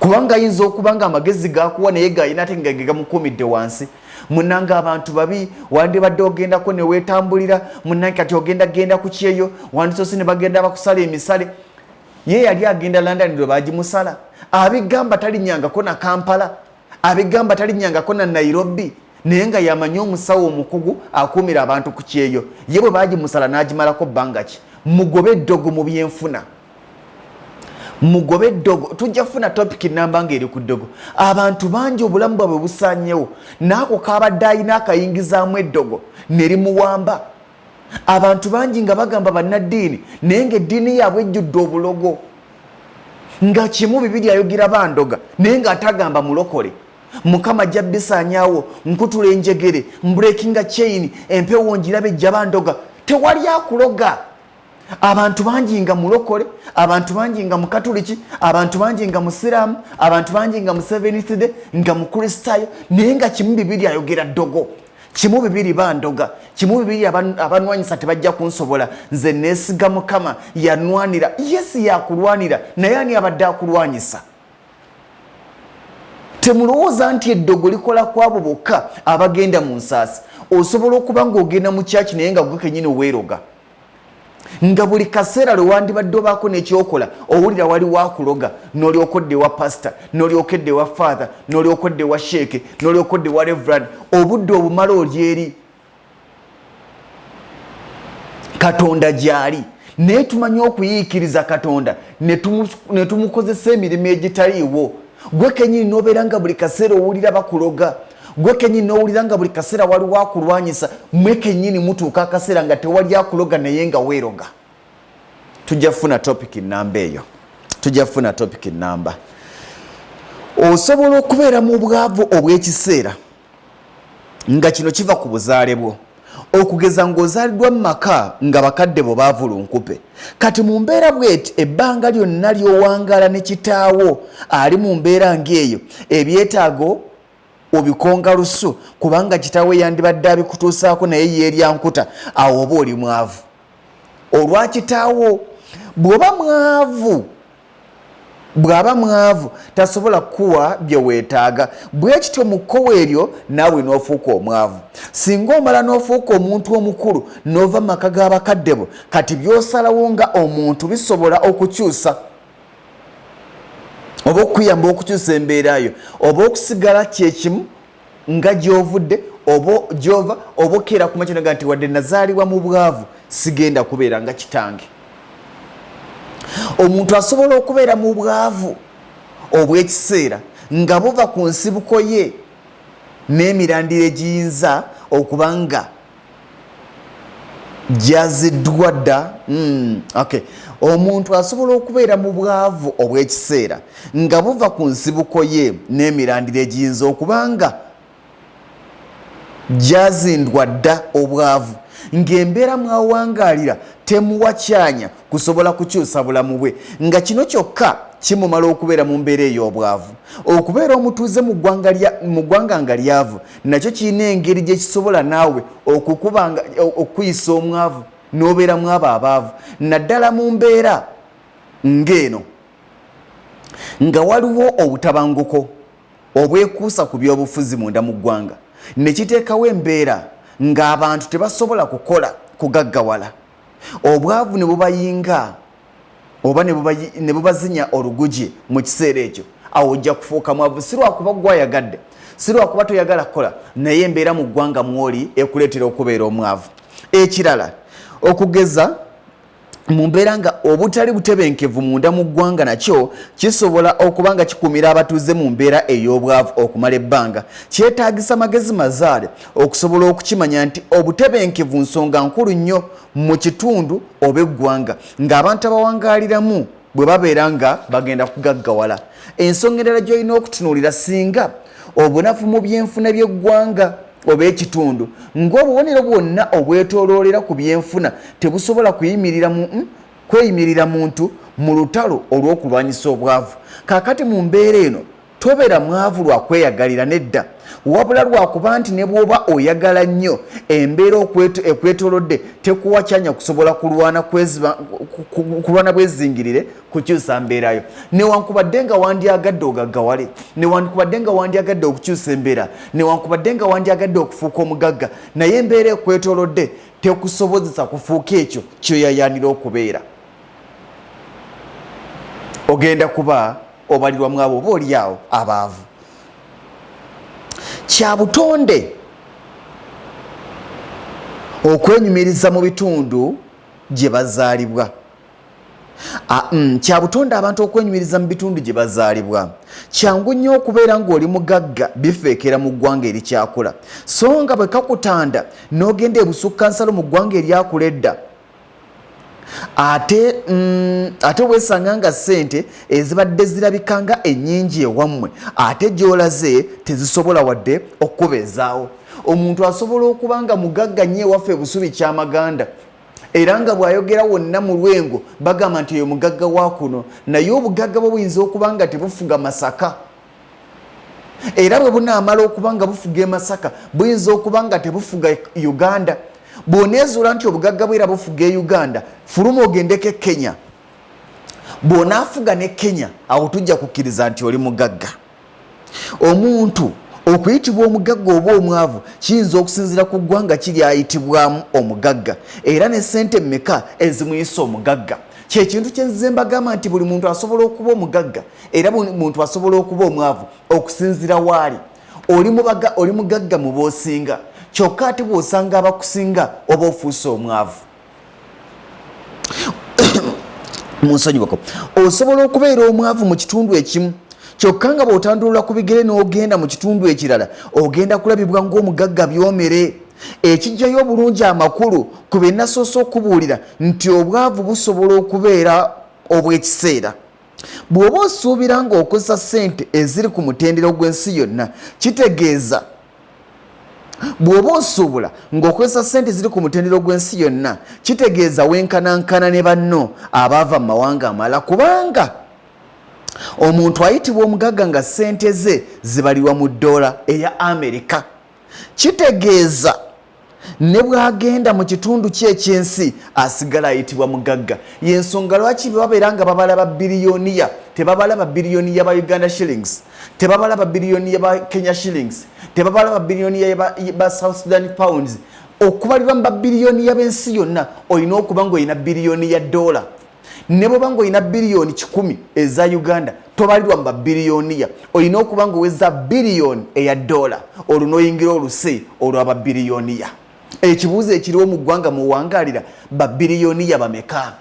kubanga ayinza okuba nga amagezi gakuwa naye gayina ate nga ge gamukuumidde wansi. Munange abantu babi, wandibadde ogendako ne weetambulira munange, kati ogenda genda ku kyeyo, wandisoose ne bagenda bakusala emisale. Ye yali agenda London lwe bagimusala, abigamba talinyangako na Kampala, abigamba talinyangako na Nairobi, naye nga yamanyi omusawo omukugu akuumira abantu ku kyeyo. Ye bwe bagimusala n'agimalako bbanga ki? Mugobe eddogo mu byenfuna, mugobe eddogo. Tujja kufuna topiki namba ng'eri ku ddogo. Abantu bangi obulamu bwabwe busaanyewo n'ako kabadde alina akayingizaamu eddogo ne limuwamba. Abantu bangi nga bagamba bannaddiini, naye ng'eddiini yaabwe ejjudde obulogo, nga kimu bibiri ayogera bandoga, naye ng'atagamba mulokole. Mukama ajja bisaanyaawo, nkutula enjegere, mbreakinga chain, empewo ngirabe ejja bandoga. Tewali akuloga. Abantu bangi nga mulokole, abantu bangi nga mukatuliki, abantu bangi nga musiraamu, abantu bangi nga mu Seventh Day, nga mukristaayo, naye nga kimu bibiri ayogera ddogo. Kimu bibiri bandoga, kimu bibiri abanwanyisa tebajja kunsobola, nze neesiga Mukama yanwanira. Yesi yakulwanira, naye ani abadde akulwanyisa? Temulowooza nti eddogo likola kwabo bokka abagenda mu nsaasi. Osobola okuba ng'ogenda mu kyaki naye nga gwe kenyini weeroga, nga buli kaseera lwe wandibadde obaako nekyokola owulira wali wakuloga, n'olyoka odda ewa pasita, n'olyoka edda ewa father, n'olyoka odda ewa sheeke, n'olyoka odda ewa reverand. Obudde obumala oli eri Katonda gyali, naye tumanyi okuyiikiriza Katonda ne tumukozesa emirimu egitaliiwo. Gwe kenyini n'obeera nga buli kaseera owulira bakuloga, gwe kenyini n'owulira nga buli kaseera waliwo akulwanyisa. Mwe kenyini mutuuka akaseera nga tewali akuloga naye nga weeroga. Tujja kufuna topic namba eyo, tujja kufuna topic namba. Osobola okubeera mu bwavu obw'ekiseera nga kino kiva ku buzaale bwo, okugeza ng'ozaaliddwa mu maka nga bakadde bo baavu lunkupe. Kati mu mbeera bweti, ebbanga lyonna ly'owangaala ne kitaawo ali mu mbeera ng'eyo, ebyetaago obikonga lusu, kubanga kitaawe yandibadde abikutuusaako naye yeerya nkuta. Awo oba oli mwavu olwa kitaawo. Bw'oba mwavu, bw'aba mwavu tasobola kukuwa bye weetaaga, bwe kityo mu kkowa eryo naawe n'ofuuka omwavu. Singa omala n'ofuuka omuntu omukulu n'ova mu maka g'abakadde bo, kati by'osalawo nga omuntu bisobola okukyusa oba okukuyamba okukyusa embeera yo, oba okusigala kyekimu nga gy'ovudde oba gy'ova, oba okeera ku makya naga nti wadde nazaalibwa mu bwavu sigenda kubeera nga kitange. Omuntu asobola okubeera mu bwavu obw'ekiseera nga buva ku nsibuko ye n'emirandira egiyinza okuba nga gyaziddwa dda. Okay. Omuntu asobola okubeera mu bwavu obw'ekiseera nga buva ku nsibuko ye n'emirandira egiyinza okuba nga gyazindwa dda obwavu, ng'embeera mwawangaalira temuwa kyanya kusobola kukyusa bulamu bwe, nga kino kyokka kimumala okubeera mu mbeera ey'obwavu. Okubeera omutuuze mu ggwanga nga lyavu nakyo kirina engeri gye kisobola naawe okukubanga okuyisa omwavu n'obeera mu abo abaavu, naddala mu mbeera ng'eno nga waliwo obutabanguko obwekuusa ku byobufuzi munda mu ggwanga, ne kiteekawo embeera ng'abantu tebasobola kukola kugaggawala, obwavu ne bubayinga oba ne bubazinya olugugi mu kiseera ekyo. Awo ojja kufuuka mwavu, si lwakuba gwayagadde, si lwakuba toyagala kukola, naye embeera mu ggwanga mwoli ekuleetera okubeera omwavu. Ekirala, okugeza mu mbeera nga obutali butebenkevu munda mu ggwanga nakyo kisobola okuba nga kikumira abatuuze mu mbeera ey'obwavu okumala ebbanga. Kyetaagisa magezi mazaale okusobola okukimanya nti obutebenkevu nsonga nkulu nnyo mu kitundu oba eggwanga ng'abantu abawangaaliramu bwe babeera nga bagenda kugaggawala. Ensonga endala gy'olina okutunuulira, singa obunafu mu byenfuna by'eggwanga oba ekitundu ng'obubonero bwonna obwetooloolera ku byenfuna tebusobola kuyimirira mu kweyimirira muntu mu lutalo olw'okulwanyisa obwavu. Kaakati mu mbeera eno tobeera mwavu lwa kweyagalira, nedda, wabula lwakuba nti ne bw'oba oyagala nnyo, embeera ekwetoolodde tekuwa kyanya kusobola kulwana bwezingirire kukyusa mbeerayo. Newankubadde nga wandyagadde ogaggawale, newankubadde nga wandyagadde okukyusa embeera, newankubadde nga wandyagadde okufuuka omugagga, naye embeera ekwetoolodde tekusobozesa kufuuka ekyo kyoyayaanira okubeera. Ogenda kuba obalirwa mu abo oba oli awo abaavu. Kya butonde okwenyumiriza mu bitundu gye bazaalibwa. Kya butonde abantu okwenyumiriza mu bitundu gye bazaalibwa. Kyangu nnyo okubeera ng'oli mugagga bifeekera mu ggwanga erikyakula, so nga bwe kakutanda n'ogenda ebusukka nsalo mu ggwanga eryakula edda, ate weesanga nga ssente ezibadde zirabika nga ennyingi ewammwe ate gy'olaze tezisobola wadde okukubeezaawo. Omuntu asobola okuba nga mugagga nnyo ewaffe ebusubi Kyamaganda, era nga bw'ayogera wonna mu Lwengo bagamba nti oyo mugagga wa kuno, naye obugagga bwe buyinza okuba nga tebufuga Masaka. Era bwe bunaamala okuba nga bufuga e Masaka, buyinza okuba nga tebufuga Uganda. Bw'oneezuula nti obugagga bwera bufuga e Uganda, fuluma ogendeko e Kenya. Bw'onaafuga ne Kenya, awo tujja kukkiriza nti oli mugagga. Omuntu okuyitibwa omugagga oba omwavu kiyinza okusinziira ku ggwanga ki ly'ayitibwamu omugagga, era ne ssente mmeka ezimuyisa omugagga. Kyekintu kye nzize mbagamba nti buli muntu asobola okuba omugagga era buli muntu asobola okuba omwavu okusinziira waali. Oli mugagga mu b'osinga, kyokka ate bw'osanga abakusinga oba ofuuse omwavu. Munsonyiweko, osobola okubeera omwavu mu kitundu ekimu, kyokka nga bw'otandulula ku bigere n'ogenda mu kitundu ekirala ogenda kulabibwa ng'omugagga byomere. Ekijjayo obulungi amakulu ku bye nasoose okubuulira nti obwavu busobola okubeera obw'ekiseera. Bw'oba osuubira ng'okozesa ssente eziri ku mutendera gw'ensi yonna, kitegeeza bw'oba osuubula ng'okozesa ssente ziri ku mutendera gw'ensi yonna, kitegeeza wenkanankana ne banno abaava mu mawanga amalala, kubanga omuntu ayitibwa omugagga nga ssente ze zibalirwa mu ddoola eya Amerika. Kitegeeza ne bw'agenda mu kitundu kye eky'ensi asigala ayitibwa mugagga. Y'ensonga lwaki babeera nga babala ba biliyoniya, tebabala ba biliyoniya ba Uganda shillings, tebabala ba biliyoniya ba Kenya shillings, tebabala ba biliyoniya ba South Sudan pounds. Okubalirwa mu ba biliyoniya b'ensi yonna olina okuba ng'olina biliyoni ya ddoola. Ne bw'oba ng'olina biliyoni 100 eza Uganda tobalirwa mu babiliyoniya, olina okuba ng'oweza biliyoni eya ddoola, olwo n'oyingira oluse olw'ababiliyoniya. Ekibuuzo ekiriwo mu ggwanga muwangaalira babiliyoniya bameka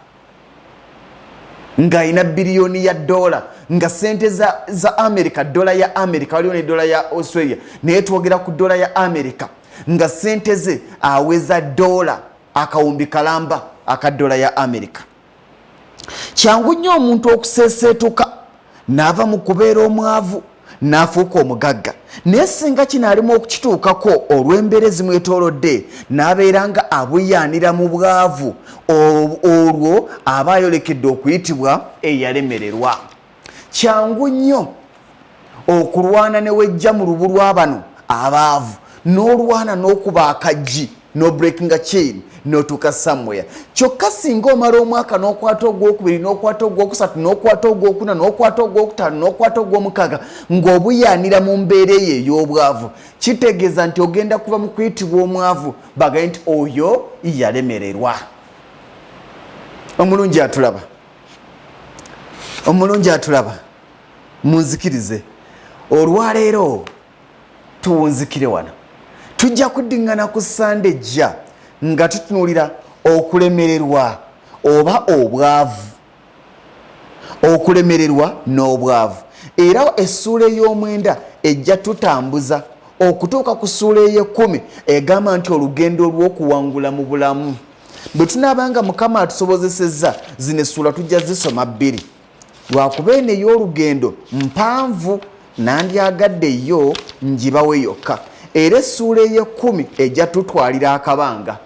ng'alina biliyoni ya ddoola, nga ssente za Amerika, ddoola ya Amerika, waliwo ne ddoola ya Australia, naye twogera ku ddoola ya Amerika, nga ssente ze aweza ddoola akawumbi kalamba aka ddoola ya Amerika. Kyangu nnyo omuntu okuseeseetuka n'ava mu kubeera omwavu n'afuuka omugagga, naye singa kino alimu okukituukako olw'embeera ezimwetoolodde n'abeera nga abuyaanira mu bwavu, olwo aba ayolekedde okuyitibwa eyalemererwa. Kyangu nnyo okulwana ne wejja mu lubu lwa bano abaavu, n'olwana n'okuba akaggi n'obreakinga chain n'otuuka somewhere. Kyokka singa omala omwaka n'okwata ogwokubiri n'okwata ogwokusatu n'okwata ogwokuna n'okwata ogwokutaano n'okwata ogwomukaaga ng'obuyaanira mu mbeera eyo ey'obwavu, kitegeeza nti ogenda kuva mu kuyitibwa omwavu bagaye nti oyo yalemererwa. Omulungi atulaba, omulungi atulaba, munzikirize olwaleero tuwunzikire wano. Tujja kuddiŋŋana ku Sande ejja nga tutunuulira okulemererwa oba obwavu, okulemererwa n'obwavu. Era essuula ey'omwenda ejja tutambuza okutuuka ku ssuula ey'ekkumi egamba nti olugendo olw'okuwangula mu bulamu. Bwe tunaaba nga Mukama atusobozesezza, zino essuula tujja zisoma bbiri. Lwakuba eno ey'olugendo mpanvu, nandyagadde yo ngibawe yokka. Era essuula ey'ekkumi ejja tutwalira akabanga.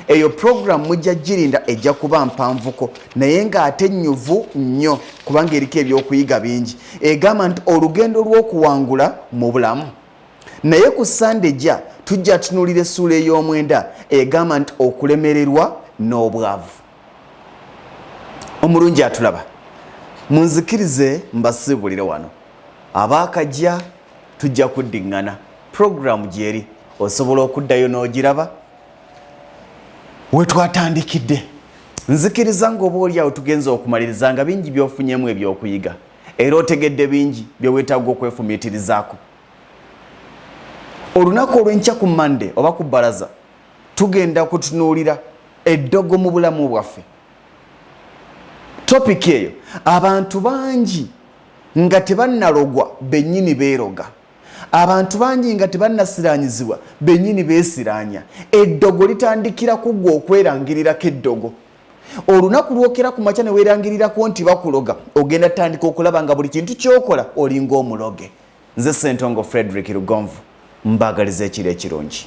Eyo puroguramu mujja girinda, ejja kuba mpanvuko naye ng'ate nnyuvu nnyo kubanga eriko ebyokuyiga bingi. Egamba nti olugendo lw'okuwangula mu bulamu. Naye ku Sande ejja tujja tunuulira essuula ey'omwenda egamba nti okulemererwa n'obwavu. Omulungi atulaba, munzikirize mbasiibulire wano. Abaakajja tujja kuddiŋŋana. Puroguramu gyeri, osobola okuddayo n'ogiraba we twatandikidde. Nzikiriza ng'oba oli awo tugenze okumaliriza nga bingi by'ofunyemu ebyokuyiga, era otegedde bingi bye weetaaga okwefumiitirizaako. Olunaku olw'enkya ku Monday oba ku bbalaza tugenda kutunuulira eddogo mu bulamu bwaffe. Topiki eyo abantu bangi nga tebannalogwa bennyini beeroga, abantu bangi nga tebannasiraanyizibwa bennyini beesiraanya. Eddogo litandikira ku ggwe okwerangirirako eddogo. Olunaku lwokera ku makya ne weerangirirako nti bakuloga, ogenda tandika okulaba nga buli kintu ky'okola olinga omuloge. Nze Ssentongo Frederick Lugonvu, mbaagaliza ekiro ekirungi.